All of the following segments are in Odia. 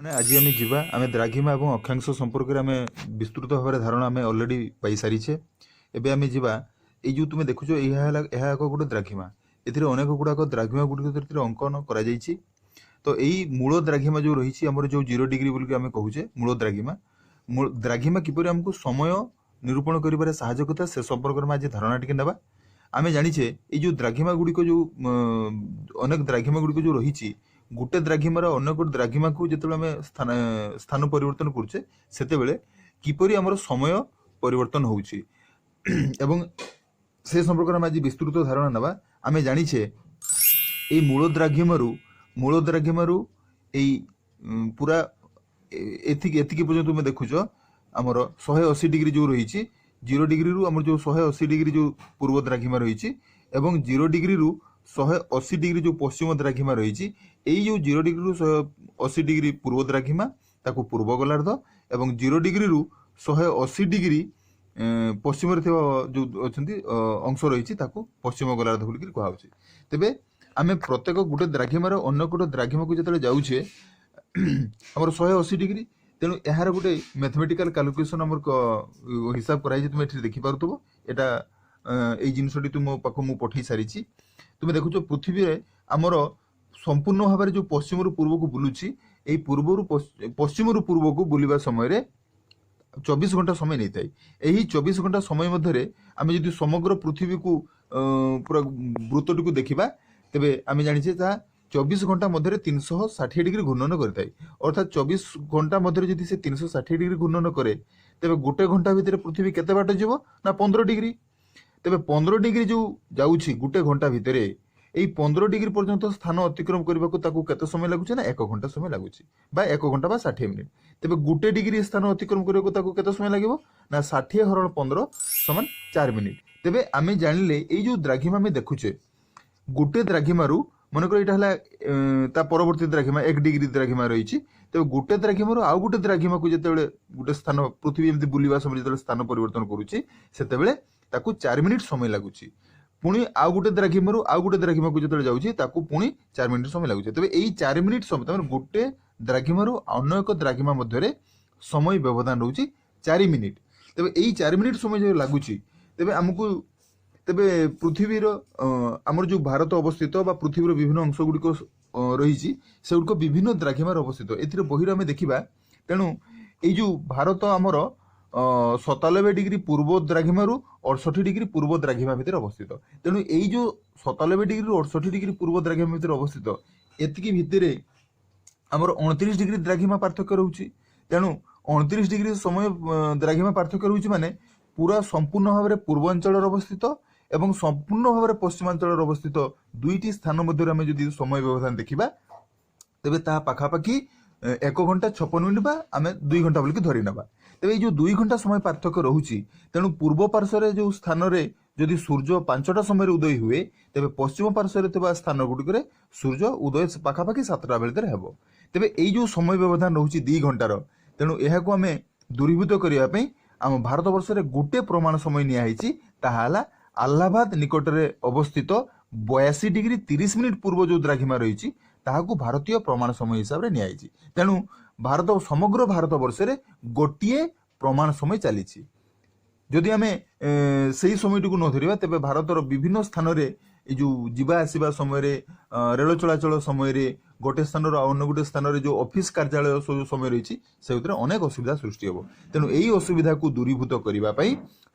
ମାନେ ଆଜି ଆମେ ଯିବା, ଆମେ ଦ୍ରାଘିମା ଏବଂ ଅକ୍ଷାଂଶ ସମ୍ପର୍କରେ ଆମେ ବିସ୍ତୃତ ଭାବରେ ଧାରଣା ଆମେ ଅଲରେଡ଼ି ପାଇସାରିଛେ। ଏବେ ଆମେ ଯିବା। ଏଇ ଯେଉଁ ତୁମେ ଦେଖୁଛ, ଏହା ହେଲା, ଏହା ଏକ ଗୋଟେ ଦ୍ରାଘିମା। ଏଥିରେ ଅନେକ ଗୁଡ଼ାକ ଦ୍ରାଘିମା ଗୁଡ଼ିକ ଏଥିରେ ଅଙ୍କନ କରାଯାଇଛି। ତ ଏଇ ମୂଳ ଦ୍ରାଘିମା ଯେଉଁ ରହିଛି ଆମର, ଯେଉଁ 0 ଡିଗ୍ରୀ ବୋଲିକି ଆମେ କହୁଛେ ମୂଳ ଦ୍ରାଘିମା, ମୂଳ ଦ୍ରାଘିମା କିପରି ଆମକୁ ସମୟ ନିରୂପଣ କରିବାରେ ସାହାଯ୍ୟ କରିଥାଏ, ସେ ସମ୍ପର୍କରେ ଆମେ ଆଜି ଧାରଣା ଟିକେ ନେବା। ଆମେ ଜାଣିଛେ, ଏଇ ଯେଉଁ ଦ୍ରାଘିମା ଗୁଡ଼ିକ, ଯେଉଁ ଅନେକ ଦ୍ରାଘିମା ଗୁଡ଼ିକ ଯେଉଁ ରହିଛି, ଗୋଟେ ଦ୍ରାଘିମାର ଅନ୍ୟ ଗୋଟେ ଦ୍ରାଘିମାକୁ ଯେତେବେଳେ ଆମେ ସ୍ଥାନ ପରିବର୍ତ୍ତନ କରୁଛେ, ସେତେବେଳେ କିପରି ଆମର ସମୟ ପରିବର୍ତ୍ତନ ହେଉଛି ଏବଂ ସେ ସମ୍ପର୍କରେ ଆମେ ଆଜି ବିସ୍ତୃତ ଧାରଣା ନେବା। ଆମେ ଜାଣିଛେ, ଏଇ ମୂଳ ଦ୍ରାଘିମାରୁ ଏଇ ପୁରା ଏତିକି ପର୍ଯ୍ୟନ୍ତ ତୁମେ ଦେଖୁଛ, ଆମର 180 ଡିଗ୍ରୀ ଯେଉଁ ରହିଛି, 0 ଡିଗ୍ରୀରୁ ଆମର ଯେଉଁ 180 ଡିଗ୍ରୀ ଯେଉଁ ପୂର୍ବ ଦ୍ରାଘିମା ରହିଛି ଏବଂ 0 ଡିଗ୍ରୀରୁ 180 ଡିଗ୍ରୀ ଯେଉଁ ପଶ୍ଚିମ ଦ୍ରାଘିମା ରହିଛି, ଏଇ ଯେଉଁ 0 ଡିଗ୍ରୀରୁ 180 ଡିଗ୍ରୀ ପୂର୍ବ ଦ୍ରାଘିମା, ତାକୁ ପୂର୍ବ ଗୋଲାର୍ଦ୍ଧ ଏବଂ 0 ଡିଗ୍ରୀରୁ 180 ଡିଗ୍ରୀ ପଶ୍ଚିମରେ ଥିବା ଯେଉଁ ଅଛନ୍ତି ଅଂଶ ରହିଛି, ତାକୁ ପଶ୍ଚିମ ଗୋଲାର୍ଦ୍ଧ ବୋଲିକିରି କୁହାହେଉଛି। ତେବେ ଆମେ ପ୍ରତ୍ୟେକ ଗୋଟେ ଦ୍ରାଘିମାର ଅନ୍ୟ ଗୋଟେ ଦ୍ରାଘିମାକୁ ଯେତେବେଳେ ଯାଉଛେ, ଆମର 180 ଡିଗ୍ରୀ। ତେଣୁ ଏହାର ଗୋଟେ ମ୍ୟାଥମେଟିକାଲ କାଲକୁଲେସନ ଆମର ହିସାବ କରାଯାଇଛି। ତୁମେ ଏଠି ଦେଖିପାରୁଥିବ ଏଇଟା, ଏଇ ଜିନିଷଟି ତୁମ ପାଖକୁ ମୁଁ ପଠେଇ ସାରିଛି। ତୁମେ ଦେଖୁଛ, ପୃଥିବୀରେ ଆମର ସମ୍ପୂର୍ଣ୍ଣ ଭାବରେ ଯେଉଁ ପଶ୍ଚିମରୁ ପୂର୍ବକୁ ବୁଲୁଛି, ଏଇ ପଶ୍ଚିମରୁ ପୂର୍ବକୁ ବୁଲିବା ସମୟରେ 24 ଘଣ୍ଟା ସମୟ ନେଇଥାଏ। ଏହି 24 ଘଣ୍ଟା ସମୟ ମଧ୍ୟରେ ଆମେ ଯଦି ସମଗ୍ର ପୃଥିବୀକୁ ପୁରା ବୃତ୍ତଟିକୁ ଦେଖିବା, ତେବେ ଆମେ ଜାଣିଛେ, ତାହା 24 ଘଣ୍ଟା ମଧ୍ୟରେ 360 ଡିଗ୍ରୀ ଘୂର୍ଣ୍ଣନ କରିଥାଏ। ଅର୍ଥାତ୍ 24 ଘଣ୍ଟା ମଧ୍ୟରେ ଯଦି ସେ 360 ଡିଗ୍ରୀ ଘୂର୍ଣ୍ଣନ କରେ, ତେବେ ଗୋଟେ ଘଣ୍ଟା ଭିତରେ ପୃଥିବୀ କେତେ ବାଟ ଯିବ ନା 15 ଡିଗ୍ରୀ। ତେବେ 15 ଡିଗ୍ରୀ ଯେଉଁ ଯାଉଛି ଗୋଟେ ଘଣ୍ଟା ଭିତରେ, ଏଇ 15 ଡିଗ୍ରୀ ପର୍ଯ୍ୟନ୍ତ ସ୍ଥାନ ଅତିକ୍ରମ କରିବାକୁ ତାକୁ କେତେ ସମୟ ଲାଗୁଛି ନା 1 ଘଣ୍ଟା ସମୟ ଲାଗୁଛି, ବା 1 ଘଣ୍ଟା ବା 60 ମିନିଟ୍। ତେବେ 1 ଡିଗ୍ରୀ ସ୍ଥାନ ଅତିକ୍ରମ କରିବାକୁ ତାକୁ କେତେ ସମୟ ଲାଗିବ ନା 60 ହରଣ 15 ସମାନ 4 ମିନିଟ୍। ତେବେ ଆମେ ଜାଣିଲେ, ଏଇ ଯେଉଁ ଦ୍ରାଘିମା ଆମେ ଦେଖୁଛେ, ଗୋଟେ ଦ୍ରାଘିମାରୁ ମନେକର ଏଇଟା ହେଲା ତା ପରବର୍ତ୍ତୀ ଦ୍ରାଘିମା, 1 ଡିଗ୍ରୀ ଦ୍ରାଘିମା ରହିଛି। ତେବେ ଗୋଟେ ଦ୍ରାଘିମାରୁ ଆଉ ଗୋଟେ ଦ୍ରାଘିମାକୁ ଯେତେବେଳେ ଗୋଟେ ସ୍ଥାନ ପୃଥିବୀ ଏମିତି ବୁଲିବା ସମୟରେ ଯେତେବେଳେ ସ୍ଥାନ ପରିବର୍ତ୍ତନ କରୁଛି, ସେତେବେଳେ ତାକୁ 4 ମିନିଟ୍ ସମୟ ଲାଗୁଛି। ପୁଣି ଆଉ ଗୋଟେ ଦ୍ରାଘିମାରୁ ଆଉ ଗୋଟେ ଦ୍ରାଘିମାକୁ ଯେତେବେଳେ ଯାଉଛି, ତାକୁ ପୁଣି 4 ମିନିଟ୍ ସମୟ ଲାଗୁଛି। ତେବେ ଏଇ 4 ମିନିଟ୍ ସମୟ, ତାମାନେ ଗୋଟେ ଦ୍ରାଘିମାରୁ ଅନ୍ୟ ଏକ ଦ୍ରାଘିମା ମଧ୍ୟରେ ସମୟ ବ୍ୟବଧାନ ରହୁଛି 4 ମିନିଟ୍। ତେବେ ଏଇ 4 ମିନିଟ୍ ସମୟ ଯେଉଁ ଲାଗୁଛି, ତେବେ ଆମକୁ ତେବେ ପୃଥିବୀର ଆମର ଯେଉଁ ଭାରତ ଅବସ୍ଥିତ ବା ପୃଥିବୀର ବିଭିନ୍ନ ଅଂଶ ଗୁଡ଼ିକ ରହିଛି, ସେଗୁଡ଼ିକ ବିଭିନ୍ନ ଦ୍ରାଘିମାରେ ଅବସ୍ଥିତ। ଏଥିରେ ବହିରେ ଆମେ ଦେଖିବା। ତେଣୁ ଏଇ ଯେଉଁ ଭାରତ ଆମର 97 ଡିଗ୍ରୀ ପୂର୍ବ ଦ୍ରାଘିମାରୁ 68 ଡିଗ୍ରୀ ପୂର୍ବ ଦ୍ରାଘିମା ଭିତରେ ଅବସ୍ଥିତ। ତେଣୁ ଏଇ ଯେଉଁ 97 ଡିଗ୍ରୀରୁ 68 ଡିଗ୍ରୀ ପୂର୍ବ ଦ୍ରାଘିମା ଭିତରେ ଅବସ୍ଥିତ, ଏତିକି ଭିତରେ ଆମର 29 ଡିଗ୍ରୀ ଦ୍ରାଘିମା ପାର୍ଥକ୍ୟ ରହୁଛି। ତେଣୁ 29 ଡିଗ୍ରୀ ସମୟ ଦ୍ରାଘିମା ପାର୍ଥକ୍ୟ ରହୁଛି, ମାନେ ପୁରା ସମ୍ପୂର୍ଣ୍ଣ ଭାବରେ ପୂର୍ବାଞ୍ଚଳରେ ଅବସ୍ଥିତ ଏବଂ ସମ୍ପୂର୍ଣ୍ଣ ଭାବରେ ପଶ୍ଚିମାଞ୍ଚଳରେ ଅବସ୍ଥିତ ଦୁଇଟି ସ୍ଥାନ ମଧ୍ୟରେ ଆମେ ଯଦି ସମୟ ବ୍ୟବଧାନ ଦେଖିବା, ତେବେ ତାହା ପାଖାପାଖି 1 ଘଣ୍ଟା 56 ମିନିଟ୍ ବା ଆମେ 2 ଘଣ୍ଟା ବୋଲିକି ଧରି ନେବା। ତେବେ ଏଇ ଯେଉଁ 2 ଘଣ୍ଟା ସମୟ ପାର୍ଥକ୍ୟ ରହୁଛି, ତେଣୁ ପୂର୍ବ ପାର୍ଶ୍ୱରେ ଯେଉଁ ସ୍ଥାନରେ ଯଦି ସୂର୍ଯ୍ୟ 5ଟା ସମୟରେ ଉଦୟ ହୁଏ, ତେବେ ପଶ୍ଚିମ ପାର୍ଶ୍ୱରେ ଥିବା ସ୍ଥାନ ଗୁଡ଼ିକରେ ସୂର୍ଯ୍ୟ ଉଦୟ ପାଖାପାଖି 7ଟା ଭିତରେ ହେବ। ତେବେ ଏଇ ଯେଉଁ ସମୟ ବ୍ୟବଧାନ ରହୁଛି 2 ଘଣ୍ଟାର, ତେଣୁ ଏହାକୁ ଆମେ ଦୂରୀଭୂତ କରିବା ପାଇଁ ଆମ ଭାରତ ବର୍ଷରେ ଗୋଟେ ପ୍ରମାଣ ସମୟ ନିଆହେଇଛି। ତାହା ହେଲା ଆହ୍ଲାବାଦ ନିକଟରେ ଅବସ୍ଥିତ 82 ଡିଗ୍ରୀ 30 ମିନିଟ୍ ପୂର୍ବ ଯେଉଁ ଦ୍ରାଘିମା ରହିଛି, ତାହାକୁ ଭାରତୀୟ ପ୍ରମାଣ ସମୟ ହିସାବରେ ନିଆଯାଇଛି। ତେଣୁ ସମଗ୍ର ଭାରତ ବର୍ଷରେ ଗୋଟିଏ ପ୍ରମାଣ ସମୟ ଚାଲିଛି। ଯଦି ଆମେ ସେଇ ସମୟଟିକୁ ନ ଧରିବା, ତେବେ ଭାରତର ବିଭିନ୍ନ ସ୍ଥାନରେ ଏଇ ଯେଉଁ ଯିବା ଆସିବା ସମୟରେ, ରେଳ ଚଳାଚଳ ସମୟରେ, ଗୋଟେ ସ୍ଥାନରୁ ଆଉ ଅନ୍ୟ ଗୋଟେ ସ୍ଥାନରେ ଯେଉଁ ଅଫିସ କାର୍ଯ୍ୟାଳୟ ସବୁ ସମୟ ରହିଛି, ସେଥିରେ ଅନେକ ଅସୁବିଧା ସୃଷ୍ଟି ହେବ। ତେଣୁ ଏଇ ଅସୁବିଧାକୁ ଦୂରୀଭୂତ କରିବା ପାଇଁ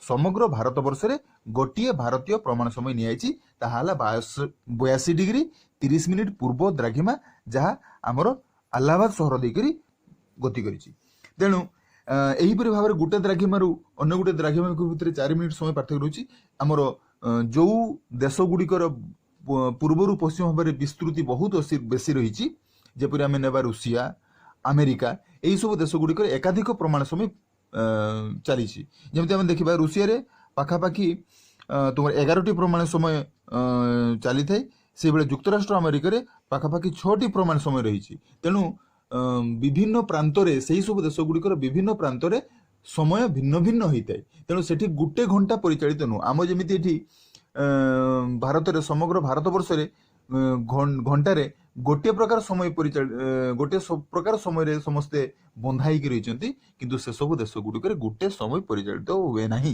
ସମଗ୍ର ଭାରତ ବର୍ଷରେ ଗୋଟିଏ ଭାରତୀୟ ପ୍ରମାଣ ସମୟ ନିଆଯାଇଛି। ତାହା ହେଲା 82 ଡିଗ୍ରୀ 30 ମିନିଟ୍ ପୂର୍ବ ଦ୍ରାଘିମା, ଯାହା ଆମର ଆହ୍ଲାବାଦ ସହର ଦେଇକରି ଗତି କରିଛି। ତେଣୁ ଏହିପରି ଭାବରେ ଗୋଟେ ଦ୍ରାଘିମାରୁ ଅନ୍ୟ ଗୋଟେ ଦ୍ରାଘିମା ଭିତରେ 4 ମିନିଟ୍ ସମୟ ପାର୍ଥକ୍ୟ ରହୁଛି। ଆମର ଯେଉଁ ଦେଶ ଗୁଡ଼ିକର ପୂର୍ବରୁ ପଶ୍ଚିମ ଭାବରେ ବିସ୍ତୃତି ବହୁତ ବେଶୀ ରହିଛି, ଯେପରି ଆମେ ନେବା ରୁଷିଆ, ଆମେରିକା, ଏହିସବୁ ଦେଶ ଗୁଡ଼ିକରେ ଏକାଧିକ ପ୍ରମାଣ ସମୟ ଚାଲିଛି। ଯେମିତି ଆମେ ଦେଖିବା, ରୁଷିଆରେ ପାଖାପାଖି ତୁମର 11ଟି ପ୍ରମାଣ ସମୟ ଚାଲିଥାଏ। ସେଇଭଳି ଯୁକ୍ତରାଷ୍ଟ୍ର ଆମେରିକାରେ ପାଖାପାଖି 6ଟି ପ୍ରମାଣ ସମୟ ରହିଛି। ତେଣୁ ବିଭିନ୍ନ ପ୍ରାନ୍ତରେ, ସେହି ସବୁ ଦେଶ ଗୁଡ଼ିକର ବିଭିନ୍ନ ପ୍ରାନ୍ତରେ ସମୟ ଭିନ୍ନ ଭିନ୍ନ ହୋଇଥାଏ। ତେଣୁ ସେଠି ଗୋଟେ ଘଣ୍ଟା ପରିଚାଳିତ ନୁହଁ। ଆମ ଯେମିତି ଏଠି ଭାରତରେ, ସମଗ୍ର ଭାରତ ବର୍ଷରେ ଘଣ୍ଟାରେ ଗୋଟିଏ ପ୍ରକାର ସମୟ ପରିଚାଳିତ, ଗୋଟିଏ ପ୍ରକାର ସମୟରେ ସମସ୍ତେ ବନ୍ଧା ହେଇକି ରହିଛନ୍ତି। କିନ୍ତୁ ସେସବୁ ଦେଶ ଗୁଡ଼ିକରେ ଗୋଟେ ସମୟ ପରିଚାଳିତ ହୁଏ ନାହିଁ।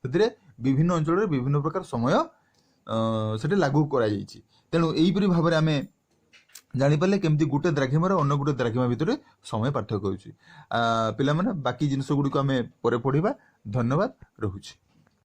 ସେଥିରେ ବିଭିନ୍ନ ଅଞ୍ଚଳରେ ବିଭିନ୍ନ ପ୍ରକାର ସମୟ ସେଠି ଲାଗୁ କରାଯାଇଛି। ତେଣୁ ଏହିପରି ଭାବରେ ଆମେ ଜାଣିପାରିଲେ କେମିତି ଗୋଟେ ଦ୍ରାଘିମାର ଅନ୍ୟ ଗୋଟେ ଦ୍ରାଘିମା ଭିତରେ ସମୟ ପାର୍ଥକ୍ୟ ହେଉଛି। ପିଲାମାନେ, ବାକି ଜିନିଷ ଗୁଡ଼ିକୁ ଆମେ ପରେ ପଢ଼ିବା। ଧନ୍ୟବାଦ, ରହୁଛି।